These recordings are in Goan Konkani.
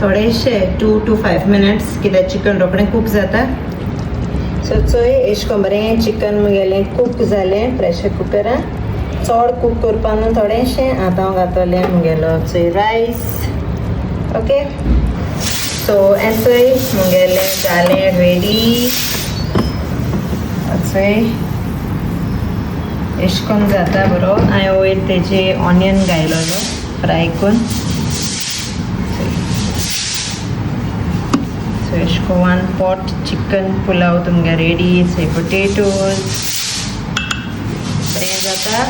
थोडेशे 2 to 5 minutes कित्याक चिकन रोखडें कूक जाता. सो चोय एश कोन्न बरें चिकन मुगेलें कूक जालें प्रेशर कुकरान. चड कूक करपा न्हू थोडेशें. आतां हांव घातलें मुगेलो चोय रायस. ओके सो हें चोय मुगेलें जालें रेडी. चोय एश कोन्न जाता बरो. हांवें वयर तेजे ऑनियन घायलोलो फ्राय करून. सो एश कोन्न 1 pot chicken pulao तुमगे रेडी. चोय पोटेटोज बरें जाता.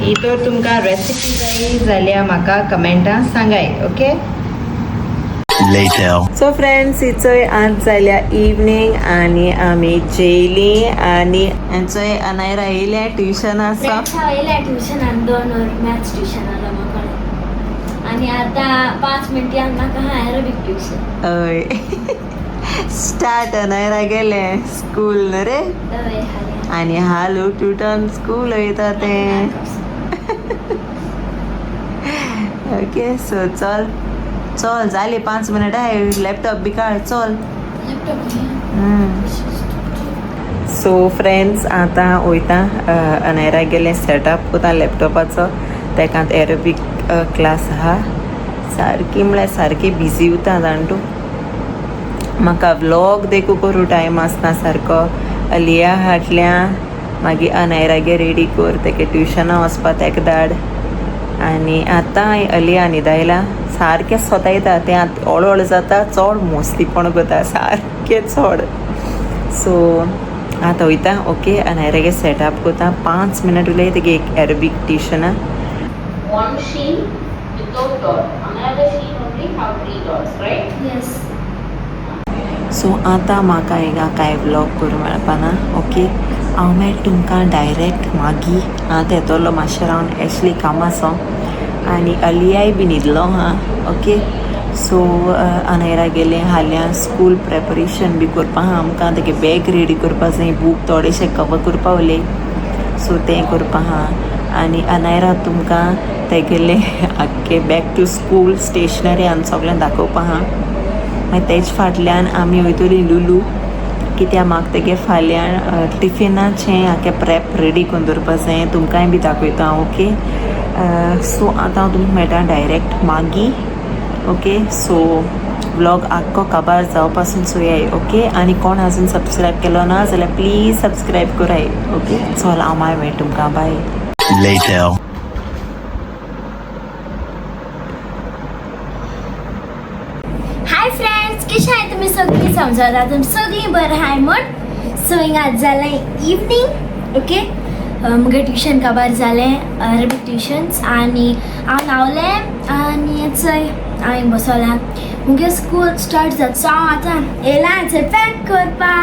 ही तर तुमकां रेसिपी जाय जाल्यार म्हाका कमेंटान सांगाय. ओके सो फ्रेंड्स इचोय आज जाल्या इवनींग आनी आमी जेयली आनी चोय अनायरा येयल्या ट्युशन आसा. फ्रेंड्स हांव येयल्या ट्युशनान 2 वर मॅथ्स ट्युशन आलो म्हाका आनी आतां 5 मिनटां म्हाका आहा एरोबीक ट्युशन. हय स्टार्ट अनायरा गेलें स्कूल न्हू रे. हय हाल्या आनी हाल उठून स्कूल वयता तें. ओके सो चल चल जाली 5 मिनटां लॅपटॉप बी काड चल. सो फ्रेंड्स आतां वयता अनायरा गेलें सेटअप कोता लॅपटॉपाचो. तेका एरोबीक क्लास आहा. सारकी म्हळ्यार सारकी बिजी उरता जाण तूं. म्हाका व्लॉग देखू करूं टायम आसना सारको. अलिया हाडल्या मागीर अनायरागे रेडी कर तेका ट्युशना वचपा तेका धाड. आनी आतां हांवें अलिया न्हिदायला. सारकें सोतायता तें आतां हळू हळू जाता चड मोस्तीपण करता सारकें चड. सो आतां वयता ओके अनायरागे सेटअप करता. 5 मिनट उलय तेगे एक aerobic ट्युशना. One sheen without dot, another sheen only have 3 dots, right? Yes. So आतां म्हाका हिंगा कांय व्लॉग करूंक मेळपाना. ओके हांव मागीर तुमकां डायरेक्ट मागीर आतां येतलो मातशें रावन एक्चुली काम आसा आनी अलियाय बी न्हिदलो आहा. ओके सो अनायरा गेलें हाल्यां स्कूल प्रेपरेशन बी करपा आहा आमकां. तेगे बॅग रेडी करपा जाय, बूक थोडेशे कवर करपा उरले सो तें करपा आहा. आनी अनायरा तुमकां तेगेले आख्खे बॅक टू स्कूल स्टेशनरी आनी सगळें दाखोवपा आहा. मागीर तेज फाटल्यान आमी वयतलीं लुलू कित्याक म्हाका तेगे फाल्यां टिफिनाचें आख्खें प्रेप रेडी करून दवरपा जाय. तुमकांय बी दाखयता हांव. ओके सो आतां हांव तुमकां मेळटा डायरेक्ट मागीर. ओके सो व्लॉग आख्खो काबार जावपासून चोयाय. ओके आनी कोण आजून सबस्क्रायब केलो ना जाल्यार प्लीज सबस्क्रायब कराय. ओके चल हांव मागीर मेळटा तुमकां. बाय. हाय फ्रेंड्स कशें आहाय तुमी सगळीं समजता तुमी सगळीं बरें आहाय म्हण. सो हिंगा जालें इवनींग. ओके मुगे ट्युशन काबार जालें अरेबीक ट्युशन्स आनी हांव न्हांवलें आनी चोय हांव बसोलां. मुगे स्कूल स्टार्ट जाता सो हांव आतां येयलां चोय पॅक करपा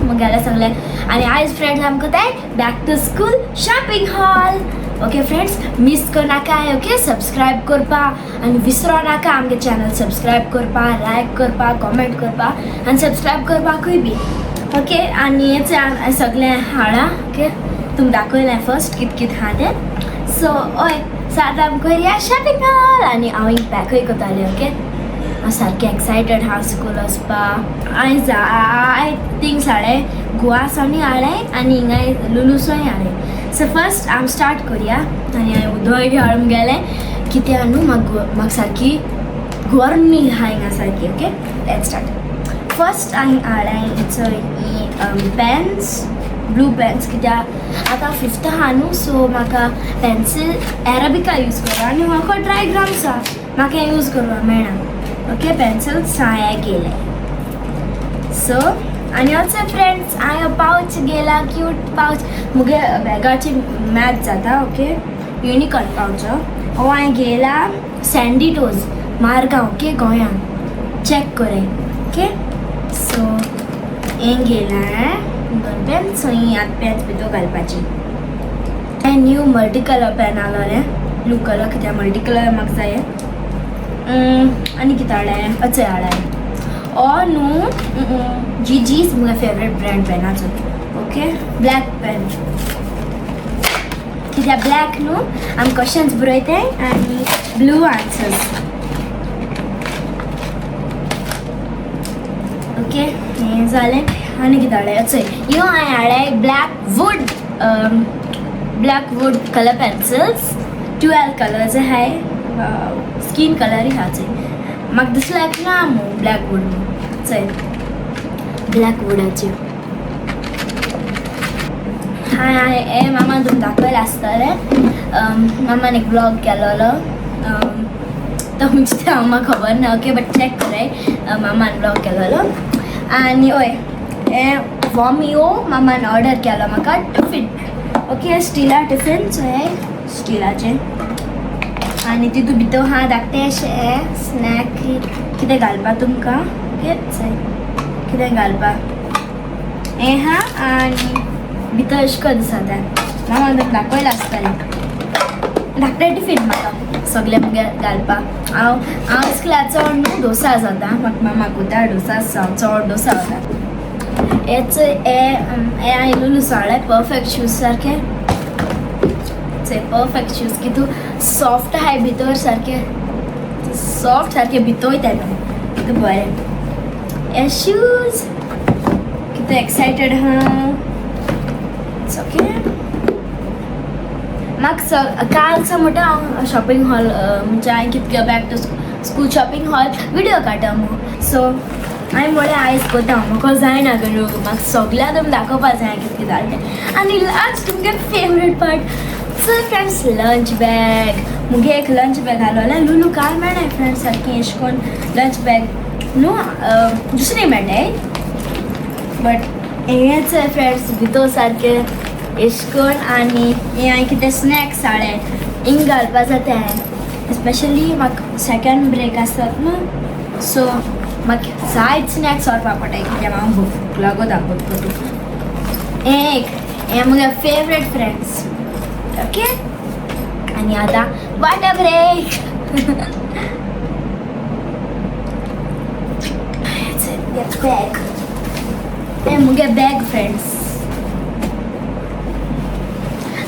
मुगेलें सगळें. आनी आयज फ्रेंड्स आमकां तें back to school shopping haul. Okay friends miss करनाकाय. Okay subscribe करपा आनी विसरो नाका आमगे चॅनल सबस्क्रायब करपा, लायक करपा, कॉमेंट करपा आनी सबस्क्रायब करपाकूय बी. ओके आनी हें सगळें हाडा. ओके तुमकां दाखयलें फर्स्ट कित कित आहा तें. सो हय सो आतां आमी करया शॉपिंग हॉल आनी हांव हिंग पॅकूय करतालें. ओके हांव सारकें एक्सायटेड आहा स्कूल वचपा. हांवें जाय थिंग्स हाडलें गोवा सावनूय हाडलें आनी हिंगाय लुलूसोय हाडलें. सो फर्स्ट आमी स्टार्ट करया. आनी हांवें उदक हाडून गेलें कित्याक न्हू म्हाका म्हाका सारकी गरमी आहा हिंगा सारकी. Okay let's start. First हांवें हाडलें चोय ही पेन्स, ब्लू पेन्स कित्याक आतां 5th आहा न्हू सो म्हाका पेन्सील एरबिका यूज करपा आनी म्हाका ड्रायग्राम्स आहा म्हाका यूज करपाक मेळना. ओके पेन्सिल्स हांवें गेले. सो आनी ऑल्सो फ्रेंड्स हांवें पावच गेला, क्यूट पावच मुगे बॅगाची मॅच जाता. ओके युनिकॉर्न पावच हो हांवें घेयला सँडी टोज मारगांव. ओके गोंयान चॅक करय. ओके सो हें घेयलां 2 पेन्स. सो ही आतां पेन्स भितर घालपाची. हें न्यू मल्टी कलर पेन आसलोलें ब्लू कलर कित्याक मल्टी कलर म्हाका जाय. आनी कितें हाडलें अचय हाडलें ओ न्हू जीजीज मुगे फेवरेट ब्रँड पेनाचो. ओके ब्लॅक पेन कित्याक ब्लॅक न्हू आमी क्वेश्चन्स बरयताय आनी ब्लू आन्सर्स. ओके हें जालें. आनी कितें हाडलें? चोय, ह्यो हांवें हाडले black wood colour pencils, 12 colours आहाय. स्कीन कलरूय आहा. चोय, म्हाका दिसलें ना मू ब्लॅक वूड मू. चोय, ब्लॅक वुडाच्यो हांवें हें मामान तुमकां दाखयलें आसतलें. मामान एक व्लॉग केलोलो, तो म्हणजे हांव म्हाका खबर ना. ओके, बट चॅक कराय, मामान व्लॉग केलोलो. आनी हय, हें वॉमियो मामान ऑर्डर केलो म्हाका टिफीन. ओके, स्टिला टिफीन. सो हें स्टिलाचें आनी तितू भितर हा धाकटें अशें स्नॅक कितें घालपा तुमकां. ओके, कितें घालपा हें हा. आनी भितर अशें करून दिसता तें, मामान तुमकां दाखयलां आसतलें. धाकटें टिफीन म्हाका सगळें मुगे घालपा. हांव हांव इस्कुला चड न्हू डोसा जाता म्हाका. मामा कोता डोसा, चड डोसा जाता. हेच हे हे हांवें लुलू हाडलें परफेक्ट शूज सारके. परफेक्ट शूज कितू सॉफ्ट आहाय भितर, सारके सॉफ्ट, सारके भितर वयता न्हू, कितू बरें हे शूज. कितू एक्सायटेड आहा. It's okay. म्हाका कालचो म्हणटा हांव शॉपिंग हॉल, म्हणजे हांवें कितके back to school shopping haul video काडटा मू. सो हांवें म्हळें आयज कोता, म्हाका जायना गो. म्हाका सगळ्या तुमी दाखोवपा जाय कितकें जालें तें. आनी लास्ट तुमगे favourite part. So friends, lunch bag. मुगे एक लंच बॅग आहलोलें लुलू काल मेळ्ळें फ्रेंड्स, सारकें एशें कोन्न लंच बॅग न्हू दुसरी मेळटाय, बट हेंच फ्रेंड्स भितर सारकें एशें कोन्न. आनी हें हांवें कितें स्नॅक्स हाडलें, हिंग घालपा जाता. स्पेशली म्हाका सेकेंड ब्रेक आसतात न्हू, सो म्हाका जायत स्नॅक्स व्हरपा पडटा, कित्याक म्हाका भूक लागता भरपूर. हें एक हें मुगे फेवरेट फ्रेंड्स. ओके, आनी आतां वॉटर ब्रेक. बॅग, हें मुगे बॅग फ्रेंड्स.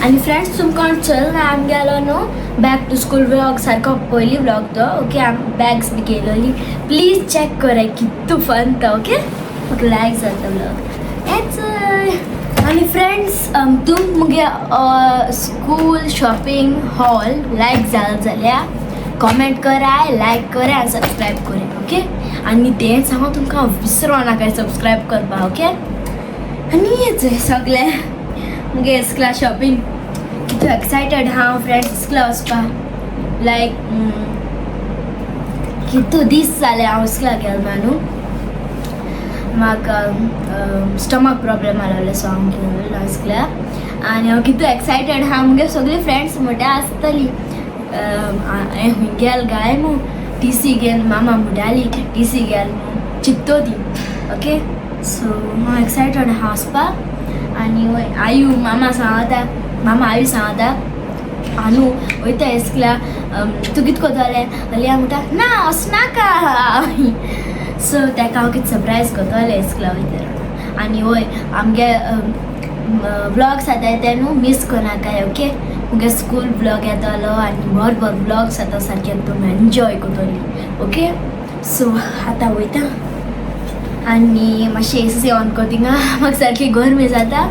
आनी फ्रेंड्स, तुमकां चल ना आमगेलो न्हू बॅक टू स्कूल व्लॉग सारको पयली व्लॉग तो. ओके, आम बॅग्स बी घेयलोली, प्लीज चॅक कराय, कितू फन तो. ओके, म्हाका लायक जाता व्लॉग हेच. आनी फ्रेंड्स, तुम मुगे स्कूल शॉपिंग हॉल लायक जाल जाल्यार कॉमेंट कराय, लायक कराय आनी सबस्क्रायब कराय. ओके, आनी तेंच हांव तुमकां विसरो नाकाय सबस्क्रायब करपा. ओके, आनी हेच सगळें मुगे इस्कुला शॉपिंग. कितू एक्सायटेड हांव फ्रेंड्स इस्कुला वचपा. लायक कितू दीस जाले हांव इस्कुला गेलो ना न्हू. म्हाका स्टमक प्रॉब्लम आसलेलो, सो हांव गेलो ना इस्कुला. आनी हांव कितू एक्सायटेड आहा, मुगे सगळीं फ्रेंड्स म्हणटा आसतली हें खूंय गेल गाय मू, टीसी घेवन. मामा म्हणटाली टीसी गेल मू, चित्तो ती. ओके, सो हांव एक्सायटेड आहा वचपाक. आनी वय आयू मामा सांगता, मामा आयू सांगता, आनू वयता इस्कुला, तूं कित कोत्तोलें? अलिया म्हणटा ना, वचनाका. सो ताका हांव कितें सरप्रायज करतलें इस्कुला वयता. आनी वय आमगे व्लॉग्स येताय ते न्हू मीस करनाकाय. ओके, मुगे स्कूल व्लॉग येतलो आनी बरो बरो व्लॉग्स येता, सारके तुमी एन्जॉय करतली. ओके, सो आतां वयता आनी मातशें एसी ऑन करता. थिंगा म्हाका सारकी गरमी जाता.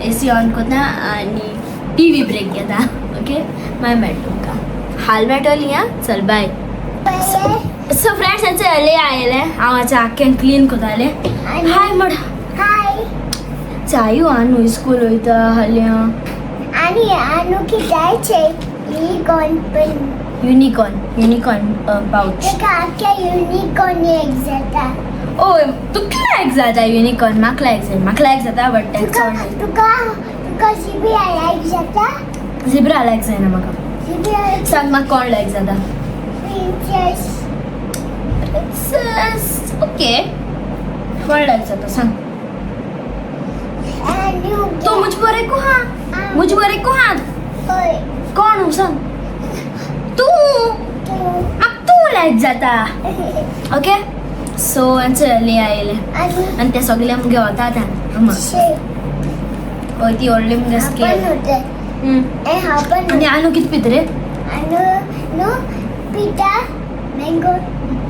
एसी ऑन करता आनी टीवी ब्रेक घेता. ओके, मागीर मेळटा तुमकां, हाल मेळटली. आं, चल बाय. सो फ्रेंड्स, हेंचे अले आयलें, हांव आतां आख्खें क्लीन करतालें. हाय म्हण. हाय. चायू आनू स्कूल वयता हाल्यां. आणि आनू की जायचे युनिकॉर्न पण. Unicorn, unicorn pouch. तेका आख्या युनिकॉर्न एक जाता. ओ, तुका लायक जाता युनिकॉर्न? म्हाका लायक जाय, म्हाका लायक जाता, बट तुका तुका तुका झेब्रा लायक जाता. झिब्रा लायक जायना म्हाका. झेब्रा. सांग म्हाका, कोण लायक जाता? प्रिन्सेस. Princess, okay. कोण लायक जाता सांग. आनू. तूं मुज बरें को हा, मुज बरें को हा. होय. कोण सांग तूं. तू. म्हाका तूं लायक जाता. ओके, सो आमचे आयले. आणि आनी ते सगळे मुगे वता त्या रुमाक. शे. हय, ती व्हडली मुगे आपण स्केल. होते ए हा पण. आनी आनू कितें पिता रे? आनू नो पिता मँगो.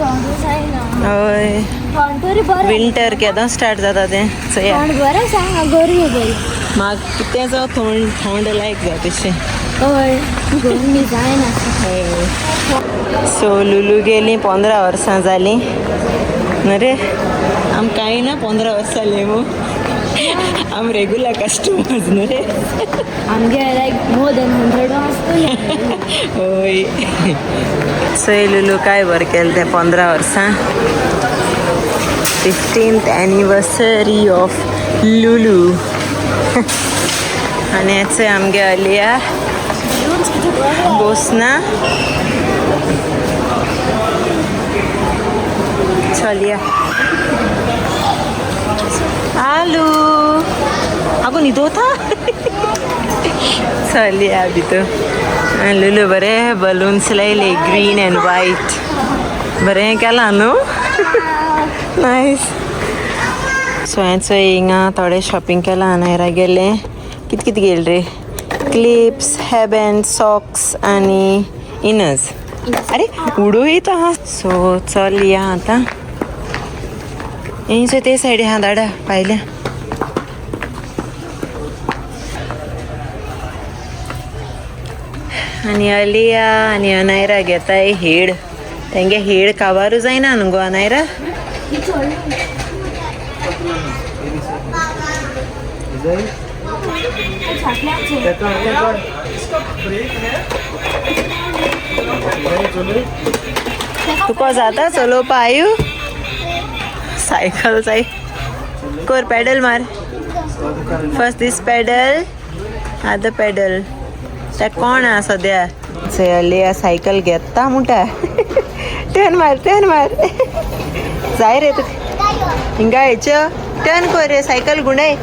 थोंड जायना. हय. थोंड तरी बरें. विंटर केदो स्टार्ट जाता तें चोया. थोंड बरें आसा, गरमी बरी. म्हाका कितें जावं, थोंड थोंड लायक जाय तशें. हय, गरमी जायना. सो लुलू गेली 15 वर्सां जालीं न्हू रे. आम कांय ना, 15 वर्सां जालीं मू आम रेगुलर कस्टमर्स न्हू रे. आमगे लायक मोर देन 100 आसतली. हय, सो लुलू काय बरें केलें तें 15 वर्सां. 15th anniversary of Lulu. आनी हेच आमगे अलिया बोसना. चलया आलू आगो न्हिदोता. चलया भितर. लुलू बरें बलून्स लायले, ग्रीन एंड व्हायट. बरें केलां न्हू, नायस. सो हांवें चोय हिंगा थोडें शॉपिंग केलां. नायरा गेलें. कित कित गेल रे? क्लिप्स, हेबँड, सॉक्स आनी इनर्स. अरे उडोयत आहा. सो चल या आतां. हें ते सायडी आहा, दाडा पायल्या. आनी अलिया आनी अनायरा घेताय हेड. तेंगे हेड काबारू जायना न्हू गो अनायरा. तुका जाता चलोवपा आयु सायकल जाय कर. पेडल मार फर्स्ट, दीस पेडल, आतां पेडल. ते कोण आहा सद्या? अलिया सायकल घेता म्हणटा. टर्न मार, टर्न मार. जाय रे तुका हिंगा येच्यो. टर्न कर रे, सायकल गुंडाय.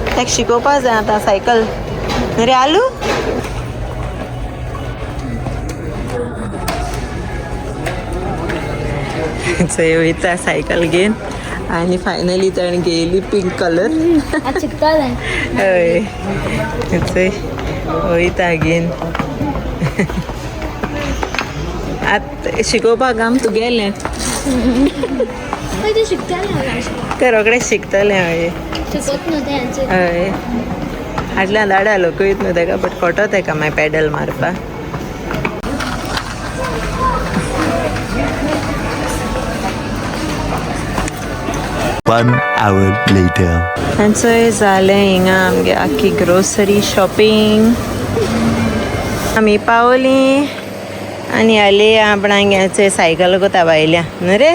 ताका शिकोवपा जाय आतां सायकल रे आलू. चोय वयता सायकल घेवन आनी फायनली ताणें घेयली पिंक कलर. शिकतालें. हय, चोय वयता घेवन. आतां शिकोवपाक काम तुगेलें. हय, तें शिकतालें. ते रोखडें शिकतलें. हय. शिकत न्हू तें. हय, हाडल्या दाडा लोकूय न्हू तेका, बट कोटो तेका मागीर पेडल मारपा. One hour later. आनी जालें हिंगा आमगे आख्खी ग्रोसरी शॉपिंग. आमी पावलीं आनी आली आपणाक सायकल कोता भायल्या न्हू रे.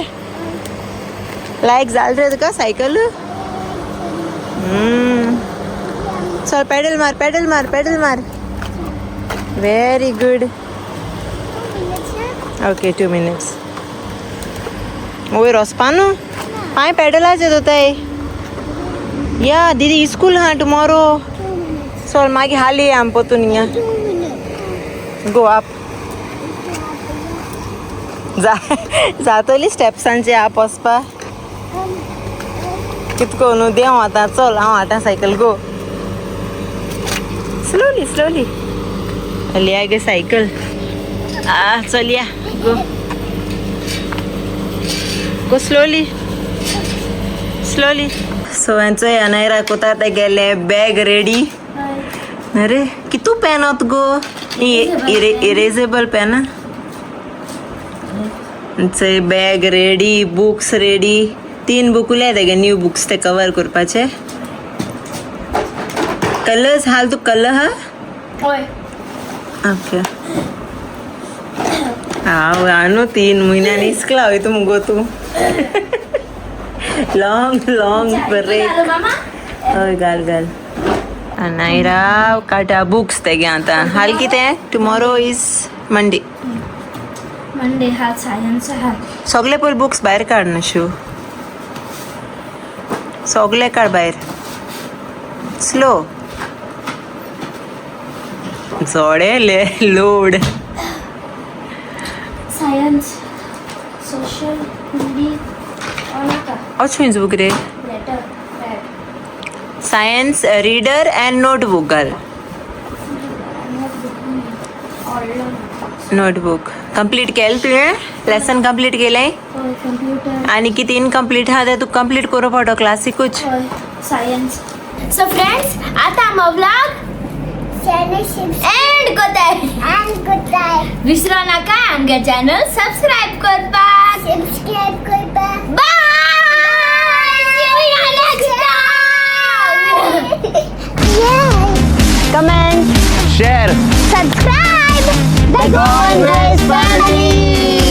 लायक जाल रे तुका सायकल? चल पेडल मार, पेडल मार, पेडल मार. Very good. Okay, 2 minutes. वयर वचपा न्हू, पांय पेडलाचेर दोताय. या दीदी, स्कूल हा टुमोरो. चल मागीर हाली आम पोतून हिंगा. गो आप जा. जातली स्टेप्सांचे आप वचपा कितको न्हू. देंव आतां. चल हांव आतां सायकल. गो स्लोली स्लोली. लिया गे सायकल. आ चल या, गो गो स्लोली स्लोली. सो हेंचो अनायरा कोता ते गेले बॅग रेडी. अरे कितू पेन होत गो? Erasable pen. Bag ready, books ready. 3 book उरले तेगे न्यू बुक्स, ते कवर करपाचे. कलर्स हाल तू कलर हा. हय. ओके. हांव न्हू 3 म्हयन्यांनी इस्कला वयता मुगो तूं. Long long break. हय, घाल घाल. अनायरा काटा बुक्स तेगे आतां. हाल कितें? Tomorrow is Monday. Monday हा, सायन्स हा. सगळे पयर बुक्स भायर काड न्हू शू. सगळे काड भायर स्लो. जोडे लोड. सायन्स, सोशल, हिंदी नाका. अशें बूक रे. Letter pad. Science reader and notebook घाल. नोटबूक कंप्लीट केलें तुवें लेसन कंप्लीट केलें? कंप्युटर. आनी कितें इनकम्प्लीट आहा तें तुका कंप्लीट करूं पडो क्लासिकूच. सायन्स. सो फ्रेंड्स, आता आमो व्लॉग एंड कोताय. And good night. विसरो नाका आमगे चॅनल सबस्क्राईब करपाक. Subscribe करपाक. Bye. See you in our next vlog. Yay! Comment. Share. Subscribe! The Goan Girls Family!